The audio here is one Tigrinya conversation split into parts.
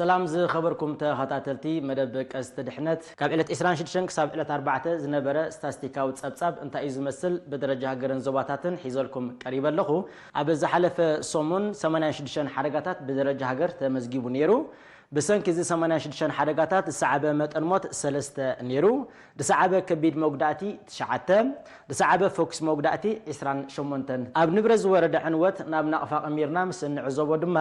ሰላም ዝኸበርኩም ተኸታተልቲ መደብ ቀስት ድሕነት፣ ካብ ዕለት ዕስራን ሽዱሽተን ክሳብ ዕለት ኣርባዕተ ዝነበረ ስታስቲካዊ ጸብጻብ እንታይ እዩ ዝመስል ብደረጃ ሃገርን ዞባታትን ሒዘልኩም ቀሪበ ኣለኹ። ኣብ ዝሓለፈ ሰሙን ሰማንያን ሽዱሽተን ሓደጋታት ብደረጃ ሃገር ተመዝጊቡ ነይሩ። ብሰንኪ እዚ ሰማንያን ሽዱሽተን ሓደጋታት ዝሰዓበ መጠን ሞት ሰለስተ ነይሩ። ዝሰዓበ ከቢድ መጉዳእቲ ትሽዓተ፣ ዝሰዓበ ፎክስ መጉዳእቲ ዕስራን ሸሞንተን። ኣብ ንብረት ዝወረደ ዕንወት ናብ ናቕፋ ቀሚርና ምስ እንዕዘቦ ድማ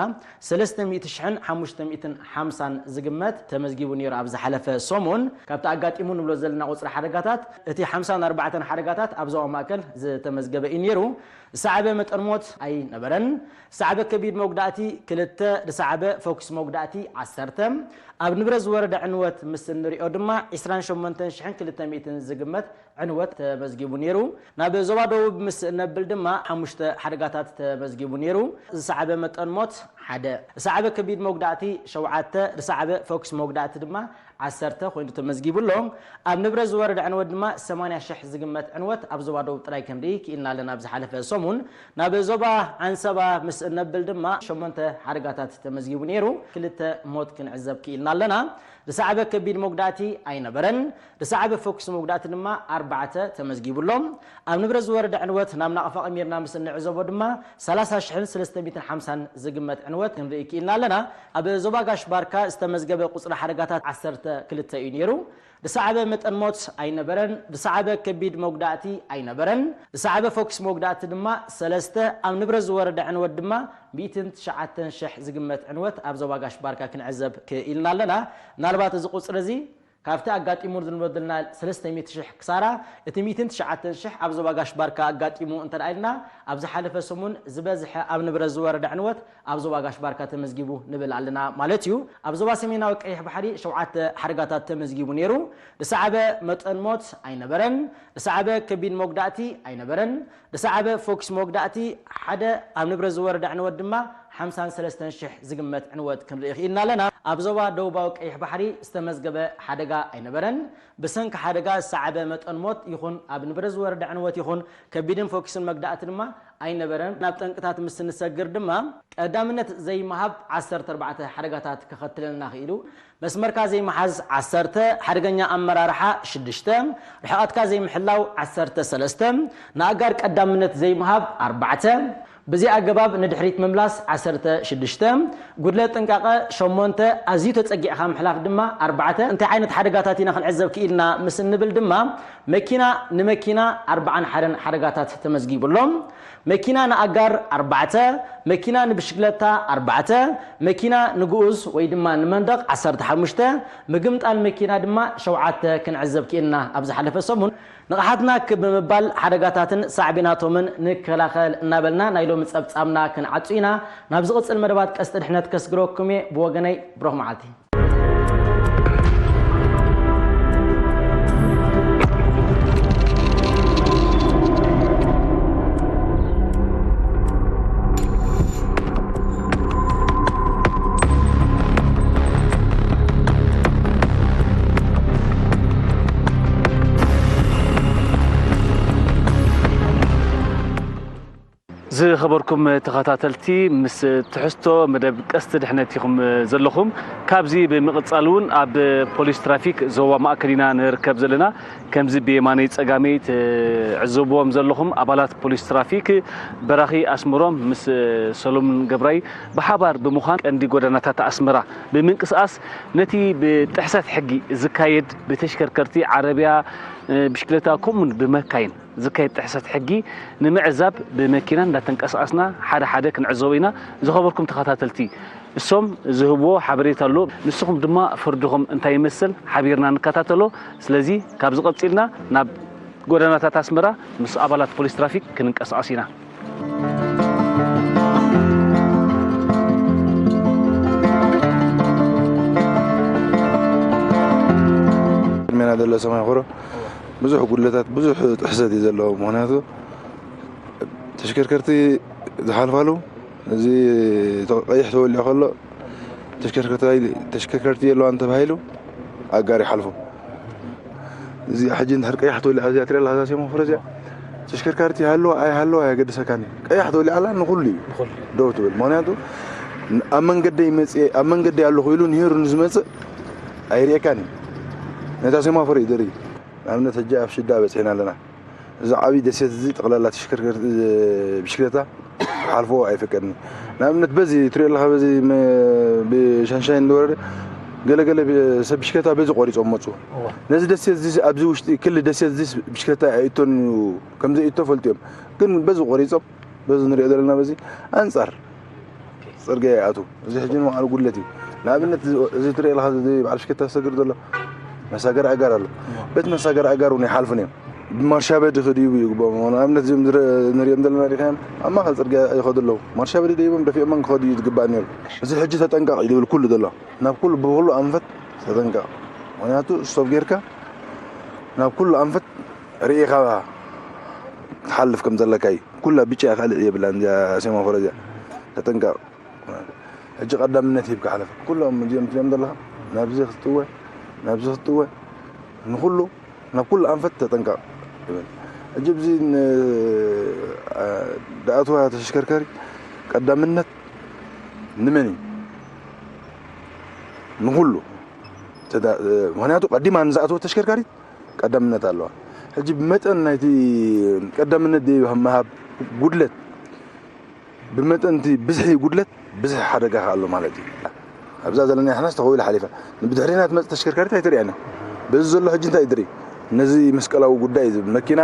ሰለስተ ሚእቲ ሽሕን ሓሙሽተ ሚእትን ሓምሳን ዝግመት ተመዝጊቡ ነይሩ። ኣብ ዝሓለፈ ሰሙን ካብቲ ኣጋጢሙ ንብሎ ዘለና ቁጽሪ ሓደጋታት እቲ ሓምሳን ኣርባዕተን ሓደጋታት ኣብ ዞባ ማእከል ዝተመዝገበ እዩ ነይሩ። ዝሰዓበ መጠን ሞት ኣይነበረን። ዝሰዓበ ከቢድ መጉዳእቲ ክልተ፣ ዝሰዓበ ፎክስ መጉዳእቲ ዓሰርተ። ኣብ ንብረት ዝወረደ ዕንወት ምስ እንሪኦ ድማ ዕስራን ሸሞንተን ሽሕን ክልተ ሚእትን ዝግመት ዕንወት ተመዝጊቡ ነይሩ። ናብ ዞባ ደቡብ ምስ እነብል ድማ ሓሙሽተ ሓደጋታት ተመዝጊቡ ነይሩ። ዝሰዓበ መጠን ሞት ሓደ፣ ዝሰዓበ ከቢድ መጉዳእቲ ሸውዓተ፣ ዝሰዓበ ፎክስ መጉዳእቲ ድማ ዓሰርተ ኮይኑ ተመዝጊቡ ኣሎ። ኣብ ንብረት ዝወረደ ዕንወት ድማ ሰማንያ ሽሕ ዝግመት ዕንወት ኣብ ዞባ ደቡብ ጥራይ ክንርኢ ክኢልና ኣለና። ኣብ ዝሓለፈ ሰሙን ናብ ዞባ ዓንሰባ ምስ እነብል ድማ ሸሞንተ ሓደጋታት ተመዝጊቡ ነይሩ። ክልተ ሞት ክንዕዘብ ክኢልና ኣለና። ዝሰዓበ ከቢድ መጉዳእቲ ኣይነበረን። ዝሰዓበ ፎክስ መጉዳእቲ ድማ ኣርባዕተ ተመዝጊቡ ኣሎ። ኣብ ንብረት ዝወረደ ዕንወት ናብ ናቕፋ ቀሚርና ምስ እንዕዘቦ ድማ ሰላሳ ሽሕን ሰለስተ ሚእትን ሓምሳን ዝግመት ዕንወት ክንርኢ ክኢልና ኣለና። ኣብ ዞባ ጋሽ ባርካ ዝተመዝገበ ቁጽሪ ሓደጋታት ዓሰርተ ክልተ እዩ ነይሩ። ዝሰዓበ መጠን ሞት ኣይነበረን። ዝሰዓበ ከቢድ መጉዳእቲ ኣይነበረን። ዝሰዓበ ፎክስ መጉዳእቲ ድማ ሰለስተ፣ ኣብ ንብረት ዝወረደ ዕንወት ድማ ሚእትን ትሽዓተን ሽሕ ዝግመት ዕንወት ኣብ ዞባ ጋሽ ባርካ ክንዕዘብ ክኢልና ኣለና። ምናልባት እዚ ቁጽሪ እዚ ካብቲ ኣጋጢሙ ዝንበደልና ሰለስተ ሚእቲ ሽሕ ክሳራ፣ እቲ ሚእትን ትሽዓተን ሽሕ ኣብ ዞባ ጋሽ ባርካ ኣጋጢሙ እንተ ደኣ ኢልና፣ ኣብ ዝሓለፈ ሰሙን ዝበዝሐ ኣብ ንብረት ዝወረደ ዕንወት ኣብ ዞባ ጋሽ ባርካ ተመዝጊቡ ንብል ኣለና ማለት እዩ። ኣብ ዞባ ሰሜናዊ ቀይሕ ባሕሪ ሸውዓተ ሓደጋታት ተመዝጊቡ ነይሩ። ዝሰዓበ መጠን ሞት ኣይነበረን። ዝሰዓበ ከቢድ መጉዳእቲ ኣይነበረን። ዝሰዓበ ፎክስ መጉዳእቲ ሓደ፣ ኣብ ንብረት ዝወረደ ዕንወት ድማ ሓምሳን ሰለስተን ሽሕ ዝግመት ዕንወት ክንርኢ ክኢልና ኣለና። ኣብ ዞባ ደቡባዊ ቀይሕ ባሕሪ ዝተመዝገበ ሓደጋ ኣይነበረን። ብሰንኪ ሓደጋ ዝሰዓበ መጠን ሞት ይኹን ኣብ ንብረት ዝወረደ ዕንወት ይኹን ከቢድን ፎክስን መጉዳእቲ ድማ ኣይነበረን። ናብ ጠንቅታት ምስ እንሰግር ድማ ቀዳምነት ዘይምሃብ ዓሰርተ ኣርባዕተ ሓደጋታት ከኸትለልና ክኢሉ። መስመርካ ዘይምሓዝ ዓሰርተ፣ ሓደገኛ ኣመራርሓ ሽዱሽተ፣ ርሕቐትካ ዘይምሕላው ዓሰርተ ሰለስተ፣ ንኣጋር ቀዳምነት ዘይምሃብ ኣርባዕተ፣ ብዘይ ኣገባብ ንድሕሪት ምምላስ ዓሰርተ ሽዱሽተ፣ ጉድለት ጥንቃቐ ሸሞንተ፣ ኣዝዩ ተጸጊዕካ ምሕላፍ ድማ ኣርባዕተ። እንታይ ዓይነት ሓደጋታት ኢና ክንዕዘብ ክኢልና ምስ እንብል ድማ መኪና ንመኪና ኣርባዓን ሓደን ሓደጋታት ተመዝጊቡ ኣሎ። መኪና ንኣጋር ኣርባዕተ፣ መኪና ንብሽክለታ ኣርባዕተ፣ መኪና ንግኡዝ ወይ ድማ ንመንደቕ ዓሰርተ ሓሙሽተ፣ ምግምጣል መኪና ድማ ሸውዓተ ክንዕዘብ ክኢልና። ኣብ ዝሓለፈ ሰሙን ንቕሓትና ክብ ብምባል ሓደጋታትን ሳዕቤናቶምን ንከላኸል እናበልና ናይ ሎሚ ጸብጻብና ክንዓጹ ኢና። ናብ ዝቕጽል መደባት ቀስቲ ድሕነት ከስግረኩም እየ። ብወገነይ ብሩኽ መዓልቲ። ዝኸበርኩም ተኸታተልቲ፣ ምስ ትሕዝቶ መደብ ቀስቲ ድሕነት ኢኹም ዘለኹም። ካብዚ ብምቕጻል እውን ኣብ ፖሊስ ትራፊክ ዞባ ማእከል ኢና ንርከብ ዘለና። ከምዚ ብየማነይ ጸጋመይ ትዕዘብዎም ዘለኹም ኣባላት ፖሊስ ትራፊክ በራኺ ኣስመሮም ምስ ሰሎሙን ገብራይ ብሓባር ብምዃን ቀንዲ ጎደናታት ኣስመራ ብምንቅስቓስ ነቲ ብጥሕሰት ሕጊ ዝካየድ ብተሽከርከርቲ፣ ዓረብያ፣ ብሽክለታ ከምኡውን ብመካይን ዝካየድ ጥሕሰት ሕጊ ንምዕዛብ ብመኪና እንዳተንቀሳቐስና ሓደ ሓደ ክንዕዘቦ ኢና። ዝኸበርኩም ተኸታተልቲ፣ እሶም ዝህብዎ ሓበሬታ ኣሎ። ንስኹም ድማ ፍርድኹም እንታይ ይመስል ሓቢርና ንከታተሎ። ስለዚ ካብዚ ቀጺልና ናብ ጎደናታት ኣስመራ ምስ ኣባላት ፖሊስ ትራፊክ ክንንቀሳቐስ ኢና። ቅድሜና ዘሎ ሰማይ ኹሮ ብዙሕ ጉድለታት፣ ብዙሕ ጥሕሰት እዩ ዘለዎ። ምኽንያቱ ተሽከርከርቲ ዝሓልፋሉ፣ እዚ ቀይሕ ተወሊዑ ከሎ ተሽከርከርቲ፣ ተሽከርከርቲ የለዋን ተባሂሉ ኣጋር ይሓልፉ። እዚ ሕጂ እንድሕር ቀያሕ ተወሊዓ እዚኣ ትሪኣ ኣለኻ፣ እዛ ሴማፎር እዚኣ፣ ተሽከርካሪት ይሃልዋ ኣይሃልዋ ኣየገድሰካን እዩ። ቀያሕ ተወሊዓ ኣላ፣ ንኹሉ እዩ ንኹሉ እዩ። ደው ትብል። ምኽንያቱ ኣብ መንገደይ መፅእ ኣብ መንገደይ ኣለኹ ኢሉ ንሂሩ ንዝመፅእ ኣይርእየካን እዩ። ነታ ሴማፎር እዩ ዝርኢ። ንኣብነት ሕጂ ኣብ ሽዳ በፂሕና ኣለና። እዚ ዓብዪ ደሴት እዚ ጠቕላላ ተሽከርከርቲ ብሽክለታ ክሓልፎ ኣይፈቀድን። ንኣብነት በዚ ትሪኦ ኣለኻ በዚ ብሻንሻይ እንደወረደ ገለገለ ሰብ ብሽክለታ በዚ ቆሪፆም መፁ። ነዚ ደሴት እዚ ኣብዚ ውሽጢ ክሊ ደሴት እዚ ብሽክለታ ኣይእቶን እዩ፣ ከምዘይእቶ ፈልጡ እዮም። ግን በዚ ቆሪፆም በዚ ንሪኦ ዘለና በዚ ኣንፃር ፅርግያ ይኣትዉ። እዚ ሕጂ ንባዕሉ ጉድለት እዩ። ንኣብነት እዚ ትሪኦ ኣለኻ እዚ በዓል ብሽክለታ ዝሰግር ዘሎ መሳገሪ ኣጋር ኣሎ። በቲ መሳገሪ ኣጋር እውን ይሓልፉን እዮም። ብማርሻ በዲ ክድይቡ ይግብኦም። ንኣብነት እዚኦም ንሪኦም ዘለና ሪኻዮም ኣብ ማእኸል ፅርግያ ይኸዱ ኣለዉ። ማርሻ በዲ ደይቦም ደፊኦሞም ክኸዱ እዩ ዝግባእ ነይሩ። እዚ ሕጂ ተጠንቀቕ እዩ ዝብል ኩሉ ዘሎ። ናብ ኩሉ ብኩሉ ኣንፈት ተጠንቀቕ። ምኽንያቱ ስቶፕ ጌርካ ናብ ኩሉ ኣንፈት ርኢኻ ትሓልፍ ከም ዘለካ እዩ። ኩላ ብጫ ካልእ የብላን እዚኣ ሴማፎር እዚኣ። ተጠንቀቕ። ሕጂ ቀዳምነት ሂብካ ሓለፍ። ኩሎም እዚኦም ትሪኦም ዘለኻ ናብዚ ክትጥወ ናብዚ ክትጥወ ንኹሉ ናብ ኩሉ ኣንፈት ተጠንቀቕ ይብል። ሕጂ ኣብዚ ን- ኣ- ዝኣትዋ ተሽከርካሪ ቀዳምነት ንመን እዩ? ንኹሉ። ተዳ- ምኽንያቱ ቀዲማ ንዝኣተወ ተሽከርካሪት ቀዳምነት ኣለዋ። ሕጂ ብመጠን ናይቲ ቀዳምነት ደይ ምሃብ ጉድለት ብመጠን እቲ ብዝሒ ጉድለት ብዝሒ ሓደጋ ከ ኣሎ ማለት እዩ። ኣብዛ ዘለና ሓናስ ተኸዊላ ሓሊፋ ንብድሕሪና ትመፅእ ተሽከርካሪት ኣይትርእያን። በዚ ዘሎ ሕጂ እንታይ ትርኢ? ነዚ መስቀላዊ ጉዳይ እዩ ዝብል። መኪና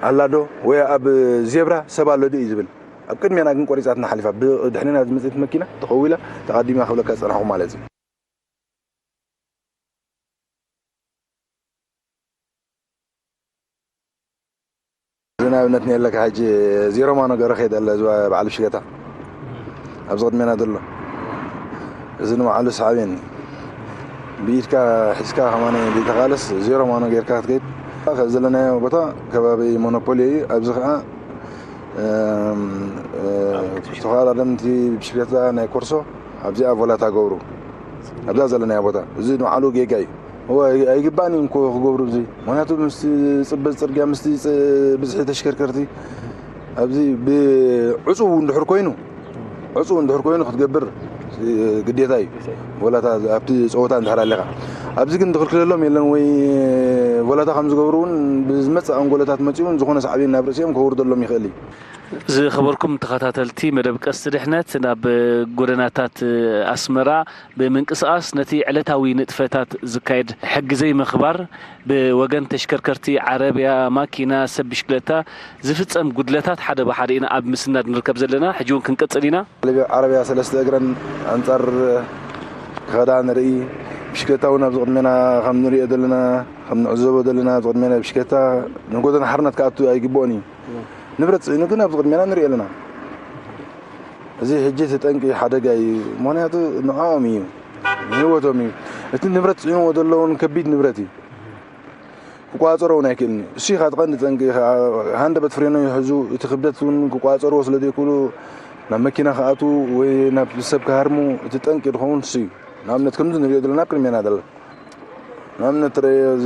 ኣላዶ ወይ ኣብ ዜብራ ሰብ ኣሎዶ እዩ ዝብል። ኣብ ቅድሜና ግን ቆሪፃትና ሓሊፋ ብድሕሪና ዝመፅት መኪና ተኸዊላ ተቐዲማ ክብለካ ዝፀናሕኩ ማለት እዩ። እዚ ንኣብነት ንየለካ ሕጂ ዜሮ ማኖ ገረ ከይደ ኣለ እዚ በዓል ብሽገታ ኣብዚ ቅድሜና ዘሎ እዚ ንባዕሉ ሳዕቤን ብኢድካ ሒዝካ ከማነ ዘይተቓለስ ዜሮ ማኖ ጌርካ ክትከይድ። ከዚ ዘለናዮ ቦታ ከባቢ ሞኖፖሊ እዩ። ኣብዚ ከዓ ተቐዳደምቲ ብሽክሌታ ናይ ኮርሶ ኣብዚኣ ቮላታ ገብሩ ኣብዛ ዘለናዮ ቦታ እዚ ንባዕሉ ጌጋ እዩ። እወ ኣይግባእን እዩ እኮ ክገብሩ እዚ ምክንያቱ ምስቲ ፅበት ፅርግያ ምስቲ ብዝሒ ተሽከርከርቲ ኣብዚ ብዕፁው እንድሕር ኮይኑ ዕፁው እንድሕር ኮይኑ ክትገብር ግዴታ እዩ። ወላታ ኣብቲ ፀወታ እንድሕር ኣለካ ኣብዚ ግን ዝኽልክለሎም የለን ወይ ወላታ ከም ዝገብሩ እውን ብዝመፅእ ኣንጎለታት መፂኡ እውን ዝኾነ ሳዕቤን ናብ ርእሲኦም ከውርደሎም ይኽእል እዩ። ዝኸበርኩም ተኸታተልቲ መደብ ቀስቲ ድሕነት ናብ ጎደናታት ኣስመራ ብምንቅስቓስ ነቲ ዕለታዊ ንጥፈታት ዝካየድ ሕጊ ዘይምኽባር ብወገን ተሽከርከርቲ ዓረብያ፣ ማኪና፣ ሰብ ብሽክለታ ዝፍጸም ጉድለታት ሓደ ብሓደ ኢና ኣብ ምስናድ ንርከብ ዘለና። ሕጂ እውን ክንቅጽል ኢና። ዓረብያ ሰለስተ እግረን ኣንጻር ክኸዳ ንርኢ። ብሽክለታ እውን ኣብዚ ቅድሜና ከም ንሪኦ ዘለና ከም ንዕዘቦ ዘለና ኣብዚ ቅድሜና ብሽክለታ ንጎደና ሓርነት ክኣቱ ኣይግብኦን እዩ። ንብረት ፅዒኑ ግን ኣብዚ ቅድሜና ንሪኦ ኣለና። እዚ ሕጂ እቲ ጠንቂ ሓደጋ እዩ። ምክንያቱ ንዕኦም እዩ ንህይወቶም እዩ። እቲ ንብረት ፅዒንዎ ዘሎ እውን ከቢድ ንብረት እዩ። ክቋፀሮ እውን ኣይክእልን እዩ። እሱ ኢኻ እቲ ቀንዲ ጠንቂ ኢኻ። ሃንደበት ፍሬኖ ይሕዙ እቲ ክብደት እውን ክቋፀርዎ ስለ ዘይክእሉ ናብ መኪና ክኣትዉ ወይ ናብ ሰብ ክሃርሙ እቲ ጠንቂ ዝኸውን እሱ እዩ። ንኣብነት ከምዚ ንሪኦ ዘለና ኣብ ቅድሜና ዘሎ ንኣብነት ትረዮ እዚ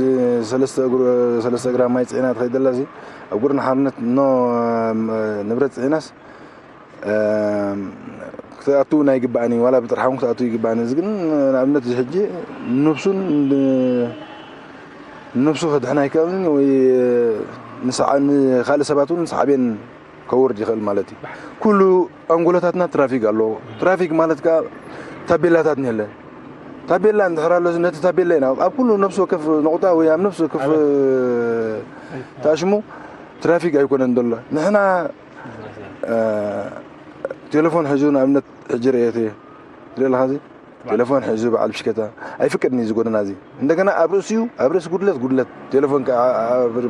ሰለስተ እግሩ ሰለስተ እግራ ማይ ፅዒና ትኸይድ ዘላ እዚ ኣብ ጉርና ሓርነት ኖ ንብረት ፅዒናስ ክትኣቱ ናይ ግባኣኒ ዋላ ብጥርሓውን ክትኣቱ ይግባኣኒ እዚ ግን ንኣብነት እዚ ሕጂ ንብሱን ንብሱ ክድሕን ኣይክእልን ወይ ንስዓ ንካልእ ሰባት እውን ሳዕቤን ከውርድ ይኽእል ማለት እዩ። ኩሉ ኣንጎሎታትና ትራፊክ ኣለዎ። ትራፊክ ማለት ከዓ ታቤላታት የለን። ታቤላ እንድሕር ኣሎ ነቲ ታቤላ ኢና ኣብ ኩሉ ነብሲ ወከፍ ነቑጣ ወይ ኣብ ነብሲ ወከፍ ተኣሽሙ ትራፊክ ኣይኮነን ዘሎ። ንሕና ቴሌፎን ሕዙ ንኣብነት ሕጂ ርእየት እየ ትርኢ ኣለኻ እዚ ቴሌፎን ሕዙ በዓል ብሽከታ ኣይፍቅድን እዩ እዚ ጎደና እዚ እንደገና ኣብ ርእሲኡ ኣብ ርእሲ ጉድለት ጉድለት ቴሌፎን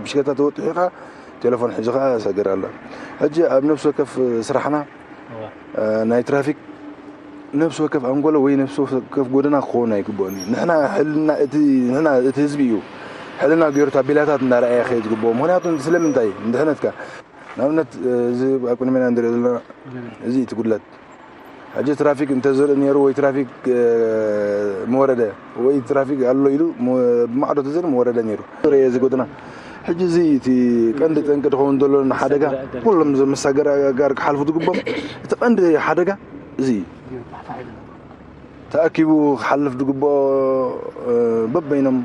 ብሽከታ ተወጢሑ ከዓ ቴሌፎን ሕዙ ከዓ ሰገር ኣሎ ሕጂ ኣብ ነፍሲ ወከፍ ስራሕና ናይ ትራፊክ ነፍሲ ወከፍ ኣንጎሎ ወይ ነፍሲ ወከፍ ጎደና ክኸውን ኣይግብኦን እዩ ንሕና ሕልና እቲ ንሕና እቲ ህዝቢ እዩ ሕልና ገይሩ ታቤላታት እንዳረኣየ ከየ ዝግብኦ ምክንያቱ ስለምንታይ ንድሕነትካ ንኣብነት እዚ ኣብ ቅድሜና ንሪኦ ዘለና እዚ እቲ ጉድለት ሕጂ ትራፊክ እንተዘርኢ ነይሩ ወይ ትራፊክ ምወረደ ወይ ትራፊክ ኣሎ ኢሉ ብማዕዶ ተዘርኢ ምወረደ ነይሩ ርአ እዚ ጎደና ሕጂ እዚ እቲ ቀንዲ ጠንቂ ዝኸውን ዘሎ ሓደጋ ኩሎም መሳገሪ ኣጋር ክሓልፉ ዝግቦም እቲ ቀንዲ ሓደጋ እዚ እዩ ተኣኪቡ ክሓልፍ ዝግብኦ፣ እ፣ በበይኖም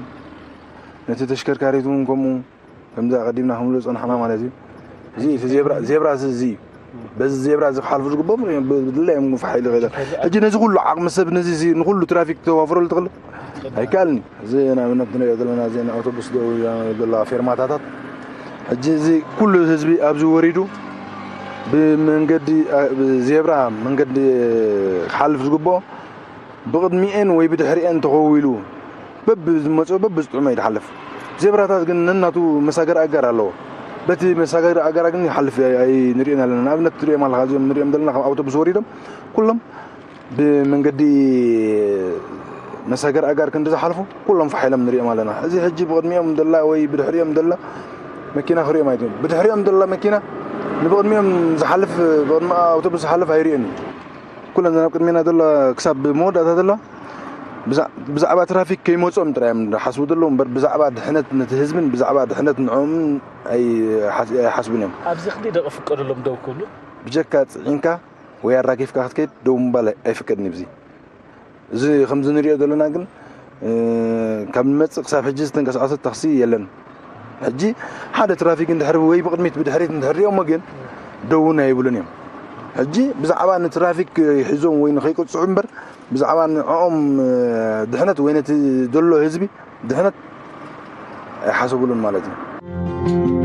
ነቲ ተሽከርካሪት እውን ከምኡ ከምዚ ኣቐዲምና ክንብሎ ዝጸናሕና ማለት እዩ። እዚ እቲ ዜብራ፣ ዜብራ እዚ፣ እዚ እዩ። በዚ ዜብራ እዚ ክሓልፉ ዝግብኦም ብ-፣ ብድላዮም ፋሕ ኢሉ ይኸይድ። ሕጂ ነዚ ኩሉ ዓቕሚ ሰብ ነዚ እዚ ንኹሉ ትራፊክ ተዋፍረሉ ትኽእል? ኣይከኣልን እዩ። እዚ ንኣብነት ንሪኦ ዘለና እዚ ንኣውቶቡስ ደው ኢላ ዘለዋ ፌርማታታት፣ ሕጂ እዚ ኩሉ ህዝቢ ኣብዚ ወሪዱ ብመንገዲ፣ አ፣ ብዜብራ መንገዲ ክሓልፍ ዝግብኦ ብቕድሚኤን ወይ ብድሕሪኤን ተኸዊሉ በብዝመፅኦ በብዝጥዕሞ እዩ ዝሓልፍ። ዜብራታት ግን ነናቱ መሳገሪ ኣጋር ኣለዎ። በቲ መሳገሪ ኣጋራ ግን ይሓልፍ ኣይ-፣ ኣይንሪኦን ኣለና። ንኣብነት ትሪኦም ኣለኻ፣ እዚኦም ንሪኦም ዘለና ካብ ኣውቶቡስ ወሪዶም ኩሎም ብመንገዲ መሳገሪ ኣጋር ክንዲ ዝሓልፉ ኩሎም ፋሕ ኢሎም ንሪኦም ኣለና። እዚ ሕጂ ብቕድሚኦም ደላ ወይ ብድሕሪኦም ደላ መኪና ክሪኦም ኣይትም። ብድሕሪኦም ደላ መኪና ንብቕድሚኦም ዝሓልፍ፣ ብቕድሚ ኣውቶቡስ ዝሓልፍ ኣይሪኦን እዩ። ኩለን እዘን ኣብ ቅድሜና ዘሎ ክሳብ መወዳእታ ዘሎ ብዛ-፣ ብዛዕባ ትራፊክ ከይመጾም ጥራይ እዮም ዝሓስቡ ዘለዉ እምበር ብዛዕባ ድሕነት ነቲ ህዝብን ብዛዕባ ድሕነት ንዕኦምን ኣይሓስ-፣ ኣይሓስቡን እዮም። ኣብዚ ክንደይ ደቂ ፍቀደሎም ደው ክብሉ? ብጀካ ጽዒንካ ወይ ኣራጊፍካ ክትከይድ ደው ምባል ኣይፍቀድን እዩ። እዚ ከምዚ ንሪኦ ዘለና ግን፣ እ፣ ካብ ንመጽእ ክሳብ ሕጂ ዝተንቀሳቐሰ ታክሲ የለን። ሕጂ ሓደ ትራፊክ እንድሕር ወይ ብቕድሚት ብድሕሪት እንድሕር ሪኦሞ ግን ደው እውን ኣይብሉን እዮም። ሕጂ ብዛዕባ ንትራፊክ ሒዞም ወይ ንኸይቅጽዑ እምበር ብዛዕባ ንዕኦም፣ እ፣ ድሕነት ወይ ነቲ ዘሎ ህዝቢ ድሕነት ኣይሓሰቡሉን ማለት እዩ።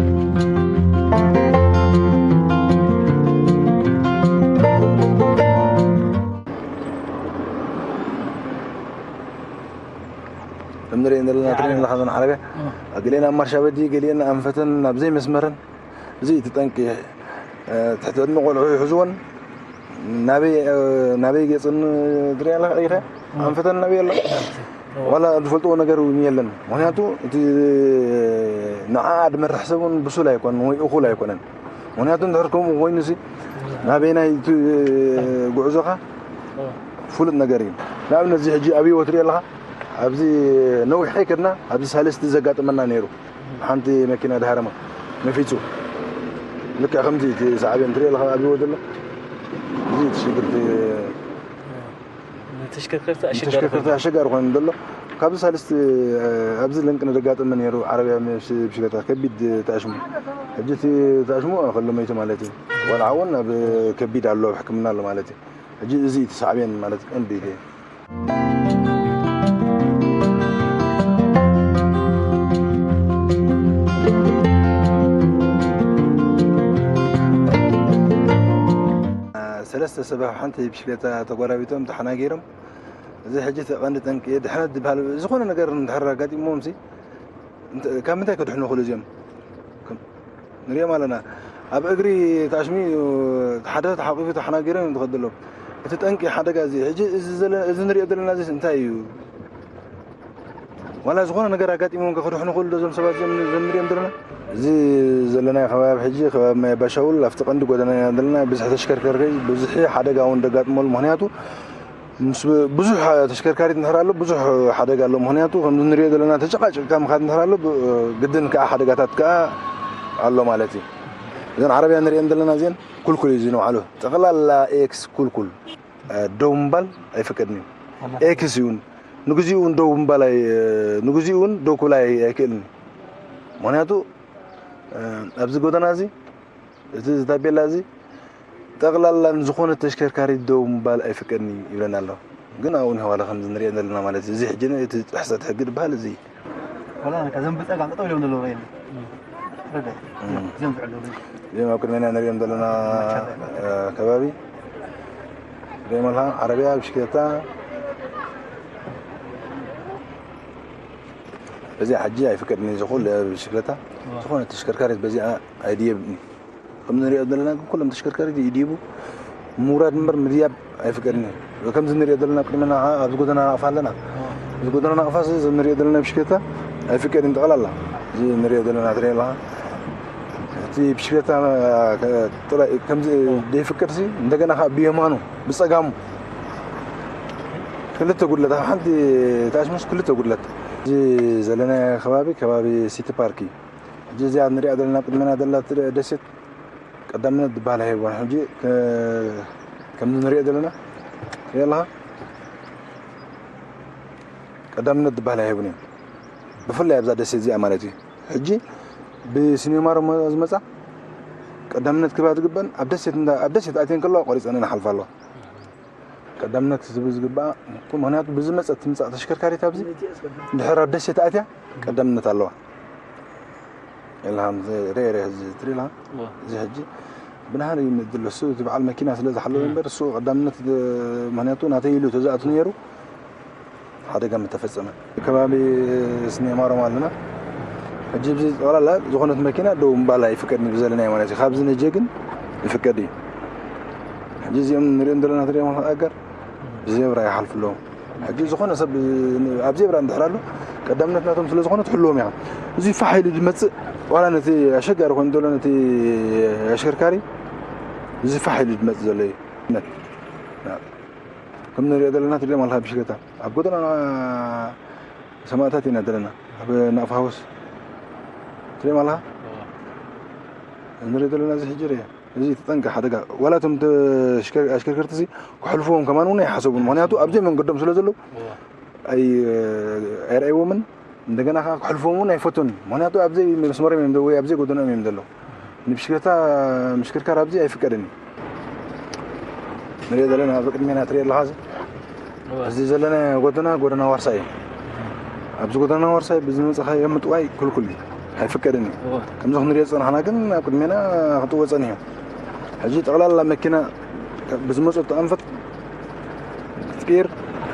ከም ንሪኦ ዘለና ትሪኦ ኣለኻ እዘን ዓረብያ ገሊአን ኣብ ማርሻ በዲ ገሊአን ኣንፈተን ኣብ ዘይመስመረን እዚ እቲ ጠንቂ። እ፣ ትሕቲ ዕድመ ቆልዑ ይሕዝወን ናበይ፣ እ፣ ናበይ ገጽን ትሪኦ ኣለኻ ኢኻ ኣንፈተን ናበይ ኣሎ ዋላ ዝፈልጥዎ ነገር እውን የለን። ምክንያቱ እቲ ንዓኣ ዝመርሕ ሰብ እውን ብሱል ኣይኮነን ወይ እኹል ኣይኮነን። ምክንያቱ እንድሕር ከምኡ ኮይኑ ሲ ናበይናይ እቲ ጉዕዞኻ ፍሉጥ ነገር እዩ። ንኣብነት እዚ ሕጂ ኣብ ህይወት ሪኦ ኣለኻ ኣብዚ ነዊሕ ከይከድና ኣብዚ ሳልስቲ ዘጋጠመና ነይሩ። ሓንቲ መኪና ድሃረማ ነፊጹ። ልክዕ ከምዚ እቲ ሳዕቤን ትሪኦ ኣለኻ ኣብዎ ዘሎ። እዚ እቲ ሽግር እቲ ንተሽከርከርቲ ኣሸጋሪ ተሽከርከርቲ ኮይኑ። ኣሸጋሪ ኮይኑ ዘሎ። ካብዚ ሳልስቲ፣ እ፣ ኣብዚ ለንቅነ ዘጋጠመ ነይሩ። ዓረብያ ምስ ብሽክለታ ከቢድ ተኣሽሙ። ሕጂ እቲ ተኣሽሙ ከሎ መይቱ ማለት እዩ። ቆልዓ እውን ኣብ ከቢድ ኣሎ፣ ኣብ ሕክምና ኣሎ ማለት እዩ። ሕጂ እዚ እቲ ሳዕቤን ማለት ቀንዲ ሰለስተ ሰብ ኣብ ሓንቲ ብሽክለታ ተጎራቢቶም ተሓናጊሮም። እዚ ሕጂ እቲ ቀንዲ ጠንቂ ድሕነት ዝበሃል ዝኾነ ነገር እንድሕር ኣጋጢሞምሲ እንተ-፣ ካብ ምንታይ ክድሕኑ ይኽእሉ እዚኦም? ከም-፣ ንሪኦም ኣለና። ኣብ እግሪ ተኣሽሙ ሓደ ተሓቂፉ ተሓናጊሮም እዮም ዝኸዱ ዘለዉ። እቲ ጠንቂ ሓደጋ እዚ ሕጂ እዚ ዘለ-፣ እዚ ንሪኦ ዘለና እዚ እንታይ እዩ? ዋላ ዝኾነ ነገር ኣጋጢሞም ከ ክድሕኑ ክእሉ ዶ እዞም ሰባት እዚኦም እዞም ንሪኦም ዘለና? እዚ ዘለናዮ ከባቢ ሕጂ ከባቢ ማይ ባሻውል ኣብቲ ቀንዲ ጎደና ኢና ዘለና። ብዝሒ ተሽከርከርቲ፣ ብዝሒ ሓደጋ እውን ደጋጥመሉ። ምኽንያቱ ምስ ብዙሕ ተሽከርካሪት እንድሕር ኣሎ ብዙሕ ሓደጋ ኣሎ። ምኽንያቱ ከምዚ ንሪኦ ዘለና ተጨቃጭቅካ ምኻድ እንድሕር ኣሎ ብ-፣ ግድን ከዓ ሓደጋታት ከዓ ኣሎ ማለት እዩ። እዘን ዓረብያ ንሪአን ዘለና እዚአን ኩልኩል እዩ እዚ ንባዕሉ። ጠቕላላ ኤክስ ኩልኩል፣ እ፣ ደው ምባል ኣይፍቀድን እዩ። ኤክስ እውን ንግዚኡ እውን ደው ምባል ኣይ-፣ ንግዚኡ እውን ደው ክብል ኣይ-፣ ኣይክእልን እዩ። ምኽንያቱ፣ እ፣ ኣብዚ ጎደና እዚ፣ እቲ ታቤላ እዚ ጠቕላላ ንዝኾነ ተሽከርካሪ ደው ምባል ኣይፍቀድን እዩ ይብለና ኣሎ። ግን ኣብኡ ንሄዋላ ከምዚ ንሪኦ ዘለና ማለት እዩ። እዚ ሕጂ እቲ ጥሕሰት ሕጊ ዝበሃል እዚ እዩ። ዋላ ነካ እዞም ብጸጋም ጠጠው ኢሎም ዘለዉ ርኣየኒ። ረዳይ። እም። እዞም ዝዕለሉ። እዚኦም ኣብ ቅድሜና ንሪኦም ዘለና፣ እ፣ ከባቢ ሪኦም ኣለኻ፣ ዓረብያ፣ ብሽክለታ። እዚ ሕጂ ኣይፍቀድን እዩ፣ ዝኹል ብሽክለታ። እዋ። ዝኾነ ተሽከርካሪት በዚኣ ኣይድየብን እዩ። ከም ንሪኦ ዘለና ግን ኩሎም ተሽከርካሪት ይድይቡ። ምውራድ እምበር ምድያብ ኣይፍቀድን እዩ። ከምዚ ንሪኦ ዘለና ቅድመና ከዓ ኣብዚ ጎደና ናቕፋ ኣለና። እዚ ጎደና ናቕፋ እዚ ንሪኦ ዘለና ብሽክለታ ኣይፍቀድን ጠቕላላ። እዚ ንሪኦ ዘለና ትሪኦ ኣለኻ። እቲ ብሽክለታ ከ-፣ ጥራይ ከምዚ ዘይፍቀድሲ እንደገና ከዓ ብየማኑ ብጸጋሙ ክልተ ጉድለት፣ ኣብ ሓንቲ ተኣሽሙስ ክልተ ጉድለት። እዚ ዘለናዮ ከባቢ፣ ከባቢ ሲቲ ፓርክ እዩ። ሕጂ እዚኣ ንሪኣ ዘለና ቅድመና ዘላ ት-፣ ደሴት ቀዳምነት ዝበሃል ኣይህቦን። ሕጂ ከ-፣ ከምዚ ንሪኦ ዘለና፣ ሪኦ ኣለኻ? ቀዳምነት ዝበሃል ኣይህቡን እዮም። ብፍላይ ኣብዛ ደሴት እዚኣ ማለት እዩ። ሕጂ ብሲኒማሮ ዝመፃ ቀዳምነት ክባ ዝግበን ኣብ ደሴት እንዳ- ኣብ ደሴት ኣትየን ከለዋ ቆሪፀን ንሓልፋ ኣለዋ። ቀዳምነት ዝብል ዝግባኣ፣ ምክንያቱ ብዝመፀት ትምፃእ ተሽከርካሪት ኣብዚ ድሕር ኣብ ደሴት ኣትያ ቀዳምነት ኣለዋ። ኢልሃም ሬ ሬ እዚ ትሪላ እዚ ሕጂ ብናህሪ ይምድል እሱ እቲ በዓል መኪና ስለ ዝሓለወ እምበር እሱ ቀዳምነት፣ ምክንያቱ ናተይ ኢሉ ተዝኣቱ ነይሩ ሓደጋ ምተፈጸመ። ከባቢ ስኒ ማሮም ኣለና። ሕጂ ብዚ ጠቕላላ ዝኾነት መኪና ደው ምባል ኣይፍቀድን እዩ ብዘለናዮ ማለት እዩ። ካብዚ ንጀ ግን ይፍቀድ እዩ። ሕጂ እዚኦም ንሪኦም ዘለና ትሪኦም ኣገር ብዜብራ ይሓልፉ ኣለዉ። ሕጂ ዝኾነ ሰብ ኣብ ዜብራ እንድሕር ኣሎ ቀዳምነት ናቶም ስለ ዝኾነ ትሕልዎም ኢኻ። እዚ ፋሕ ኢሉ ዝመጽእ ዋላ ነቲ ኣሸጋሪ ኮይኑ ዘሎ ነቲ ኣሽከርካሪ እዚ ፋሕ ኢሉ ዝመጽእ ዘሎ እዩ። ከም ንሪኦ ዘለና ትሪኦም ኣለኻ ብሽክለታ ኣብ ጎደና ሰማእታት ኢና ዘለና ኣብ ናቕፋ ሃውስ ትሪኦም ኣለኻ ንሪኦ ዘለና እዚ ሕጂ ርአ እዚ ተጠንቀ ሓደጋ ዋላ እቶም ኣሽከርከርቲ እዚ ክሕልፍዎም ከማን እውን ኣይሓሰቡን ምክንያቱ ኣብዘይ መንገዶም ስለ ዘለዉ ኣይረኣይዎምን እንደገና ከዓ ክሕልፍዎም እውን ኣይፈቱን ምክንያቱ ኣብዘይ መስመሮም እዮም ወይ ኣብዘይ ጎደኖም እዮም ዘለዉ ንብሽክለታ ምሽክርካር ኣብዚ ኣይፍቀድን እዩ ንሪኦ ዘለና ኣብ ቅድሜና ትሪኦ ኣለኻ እዚ እዚ ዘለና ጎደና ጎደና ዋርሳይ እዩ ኣብዚ ጎደና ዋርሳይ ብዝመፀኻዮ ምጥዋይ ክልኩል እዩ ኣይፍቀድን እዩ ከምዚ ክንሪኦ ዝፀናሕና ግን ኣብ ቅድሜና ክጥወ ፀኒሑ ሕጂ ጠቕላላ መኪና ብዝመፁ ተኣንፈት ክትቅይር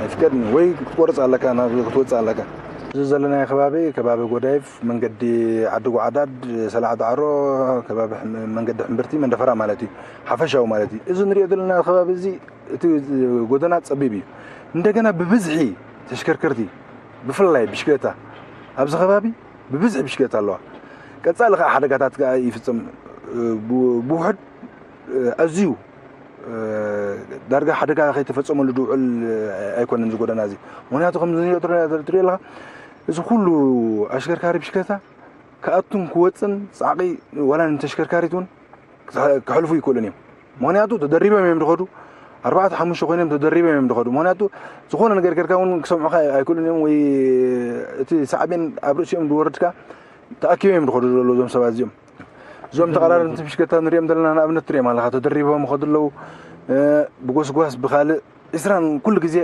ኣይፍቀድን እዩ ወይ ክትቆርፅ ኣለካ ናብ ክትወፅእ ኣለካ እዚ ዘለናዮ ከባቢ ከባቢ ጎዳይፍ መንገዲ ዓዲ ጓዕዳድ ሰላዕ ዳዕሮ ከባቢ መንገዲ ሕምብርቲ መንደፈራ ማለት እዩ ሓፈሻዊ ማለት እዩ እዚ ንሪኦ ዘለና ከባቢ እዚ እቲ ጎደና ፀቢብ እዩ እንደገና ብብዝሒ ተሽከርከርቲ ብፍላይ ብሽክለታ ኣብዚ ከባቢ ብብዝሒ ብሽክለታ ኣለዋ ቀፃሊ ከዓ ሓደጋታት ከዓ ይፍፀም ብውሕድ ኣዝዩ ዳርጋ ሓደጋ ከይተፈፀመሉ ዝውዕል ኣይኮነን እዚ ጎደና እዚ ምክንያቱ ከም ትሪኦ ኣለካ እዚ ኩሉ ኣሽከርካሪ ብሽክለታ ክኣቱን ክወፅን ፃዕቂ ዋላ ንተሽከርካሪት እውን ክሕልፉ ይክእሉን እዮም ምክንያቱ ተደሪቦም እዮም ዝኸዱ ኣርባዕተ ሓሙሽተ ኮይኖም ተደሪቦም እዮም ዝኸዱ ምክንያቱ ዝኾነ ነገር ገርካ እውን ክሰምዑካ ኣይክእሉን እዮም ወይ እቲ ሳዕቤን ኣብ ርእሲኦም ዝወርድካ ተኣኪቦም እዮም ዝኸዱ ዘለዉ እዞም ሰባት እዚኦም እዞም ተቐዳደምቲ ብሽክለታ ንሪኦም ዘለና ንኣብነት ትሪኦም ኣለካ ተደሪቦም ይኸዱ ኣለዉ ብጎስጓስ ብካልእ እስራን ኩሉ ግዜ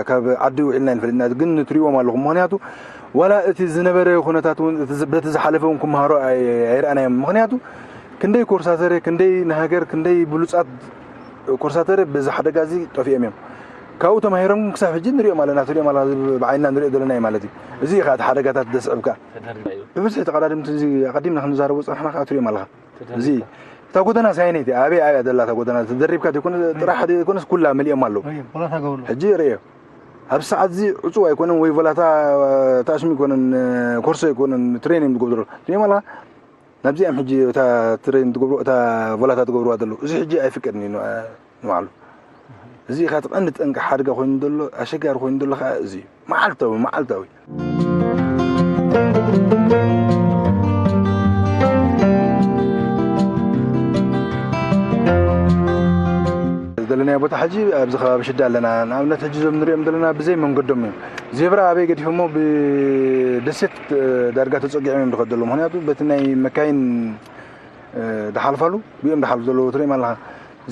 ካብ ዓዲ ውዒልና ንፈልጥና ግን ንትሪዎም ኣለኹም ምክንያቱ ዋላ እቲ ዝነበረ ኩነታት እውን በቲ ዝሓለፈ እውን ክመሃሮ ኣይረኣናዮም ምክንያቱ ክንደይ ኮርሳተረ ክንደይ ንሃገር ክንደይ ብሉፃት ኮርሳተረ በዚ ሓደጋ እዚ ጠፊኦም እዮም ካብኡ ተማሂሮም ክሳብ ሕጂ ንሪኦም ኣለና ትሪኦም ኣላ ብዓይንና ንሪኦ ዘለና እዩ ማለት እዩ እዚ እዩ ከዓ እቲ ሓደጋታት ዘስዕብካ ብብዝሒ ተቐዳድምቲ እዚ ኣቐዲምና ክንዛረቦ ፀናሕና ከዓ ትሪኦም ኣለካ እዚ እታ ጎደና ሳይነይቲ ኣበይ ኣብያ ዘላ እታ ጎደና ተደሪብካ ዘይኮነ ጥራሕ ዘይኮነስ ኩላ መሊኦም ኣለዉ ሕጂ ርእዮ ኣብ ሰዓት እዚ ዕፁብ ኣይኮነን ወይ ቮላታ ታሽሚ ኣይኮነን ኮርሶ ኣይኮነን ትሬን እዮም ዝገብሩ ሪኦም ኣለካ ናብዚኦም ሕጂ እታ ትሬን ትገብሩ እታ ቮላታ ትገብርዋ ዘለዉ እዚ ሕጂ ኣይፍቀድን እዩ ንባዕሉ እዚ ኢኻ እቲ ቀንዲ ጠንቂ ሓደጋ ኮይኑ ዘሎ ኣሸጋሪ ኮይኑ ዘሎ ከዓ እዚ እዩ መዓልታዊ መዓልታዊ ዘለናዮ ቦታ ሕጂ ኣብዚ ከባቢ ሽዳ ኣለና ንኣብነት ሕጂ ዞም ንሪኦም ዘለና ብዘይ መንገዶም እዮም ዜብራ ኣበይ ገዲፎሞ ብደሴት ዳርጋ ተፀጊዖም እዮም ዝኸዱ ዘለዉ ምክንያቱ በቲ ናይ መካይን ዝሓልፋሉ ብኦም ዝሓልፉ ዘለዉ ትሪኦም ኣለካ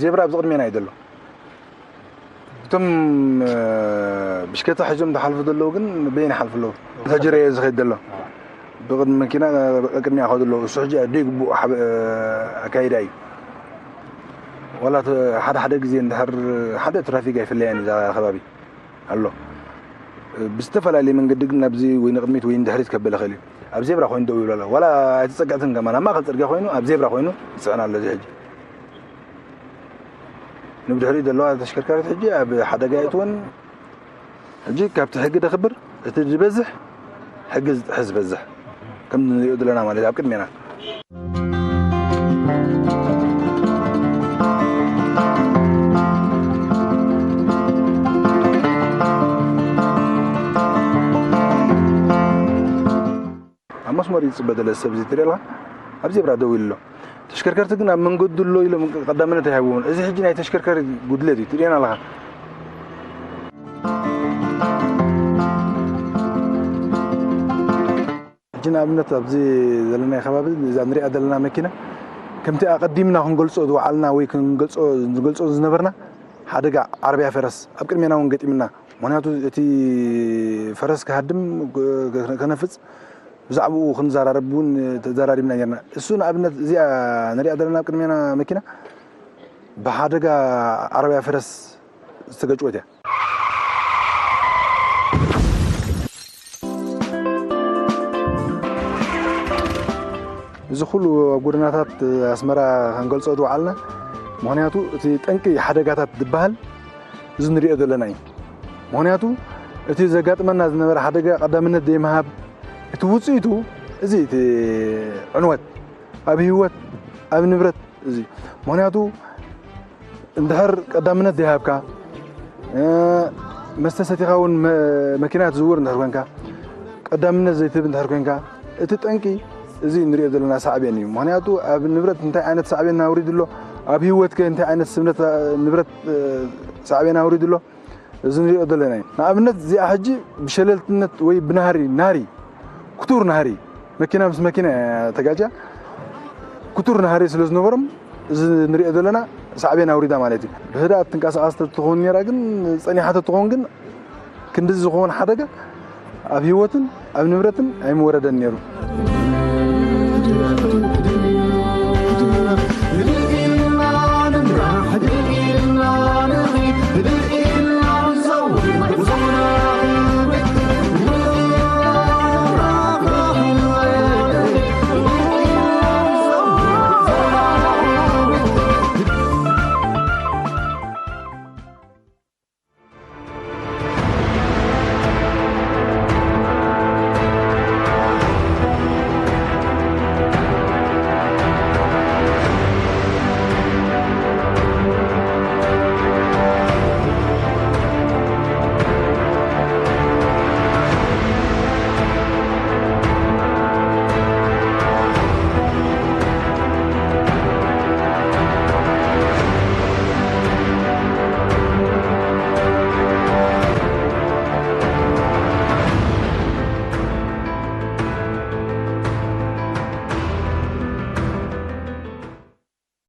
ዜብራ ኣብዚ ቅድሜና እዩ ዘሎ እቶም ብሽከታ ሒዞም ዝሓልፉ ዘለዉ ግን በየን ይሓልፉ ኣለዉ ተጅረየ ዝኸድ ዘሎ ብቅድሚ መኪና ቅድሚያ ከዱ ኣለዉ እሱ ሕጂ ኣደ ግቡእ ኣካይዳ እዩ ዋላ ሓደ ሓደ ግዜ እንድሕር ሓደ ትራፊክ ኣይፍለያን እዛ ከባቢ ኣሎ ብዝተፈላለየ መንገዲ ግን ናብዚ ወይ ንቅድሚት ወይ ንድሕሪት ከበለ ክእል እዩ ኣብ ዜብራ ኮይኑ ደው ይብሎ ኣሎ ዋላ ኣይተፀግዕትን ከማን ኣብ ማእከል ፅርግያ ኮይኑ ኣብ ዜብራ ኮይኑ ይፅዕን ኣሎ እዚ ሕጂ ንብድሕሪኡ ዘለዋ ተሽከርካሪት ሕጂ ኣብ ሓደጋ ይእትወን ሕጂ ካብቲ ሕጊ ደኽብር እቲ ዝበዝሕ ሕጊ ዝጥሕስ ዝበዝሕ ከም ንሪኦ ዘለና ማለት ኣብ ቅድሜና ኣብ መስመር እዩ ዝፅበ ደለ ሰብ እዚ ትሪኦ ኣለካ ኣብ ዜብራ ደው ኢሉ ኣሎ ተሽከርከርቲ ግን ኣብ መንገዱ ኣሎ ኢሎም ቀዳምነት ኣይሃብዎምን እዚ ሕጂ ናይ ተሽከርካሪ ጉድለት እዩ ትሪኦን ኣለካ ሕጂ ንኣብነት ኣብዚ ዘለናዮ ከባቢ እዛ ንሪኣ ዘለና መኪና ከምቲ ኣቐዲምና ክንገልጾ ዝወዓልና ወይ ክንገልጾ ዝገልጾ ዝነበርና ሓደጋ ዓረብያ ፈረስ ኣብ ቅድሜና እውን ገጢምና። ምክንያቱ እቲ ፈረስ ክሃድም ከነፍጽ ብዛዕባኡ ክንዘራረብ እውን ተዘራሪብና ነርና። እሱ ንኣብነት እዚኣ ንሪኣ ዘለና ኣብ ቅድሜና መኪና ብሓደጋ ዓረብያ ፈረስ ዝተገጭወት እያ። እዚ ኩሉ ኣብ ጎደናታት ኣስመራ ክንገልጾ ዝወዓልና ምክንያቱ እቲ ጠንቂ ሓደጋታት ዝበሃል እዚ ንሪኦ ዘለና እዩ። ምክንያቱ እቲ ዘጋጥመና ዝነበረ ሓደጋ ቀዳምነት ዘይምሃብ እቲ ውፅኢቱ እዚ እቲ ዕንወት ኣብ ህይወት ኣብ ንብረት እዚ ምክንያቱ እንድሕር ቀዳምነት ዘይሃብካ መስተ ሰቲኻ እውን መኪና ትዝውር እንድሕር ኮንካ ቀዳምነት ዘይትህብ እንድሕር ኮንካ እቲ ጠንቂ እዚ ንሪኦ ዘለና ሳዕቤን እዩ። ምክንያቱ ኣብ ንብረት እንታይ ዓይነት ሳዕቤን ኣውሪዱ ኣሎ፣ ኣብ ህይወትከ እንታይ ዓይነት ስብነት ንብረት ሳዕቤን ኣውሪዱ ኣሎ፣ እዚ ንሪኦ ዘለና እዩ። ንኣብነት እዚኣ ሕጂ ብሸለልትነት ወይ ብናህሪ ናህሪ ክቱር ናህሪ መኪና ምስ መኪና ተጋጭያ ክቱር ናህሪ ስለ ዝነበሮም እዚ ንሪኦ ዘለና ሳዕቤን ኣውሪዳ ማለት እዩ። ብህድኣት ትንቀሳቐስ ተትኸውን ነራ ግን ጸኒሓ ተትኸውን ግን ክንዲ ዝኸውን ሓደጋ ኣብ ህይወትን ኣብ ንብረትን ኣይምወረደን ነይሩ።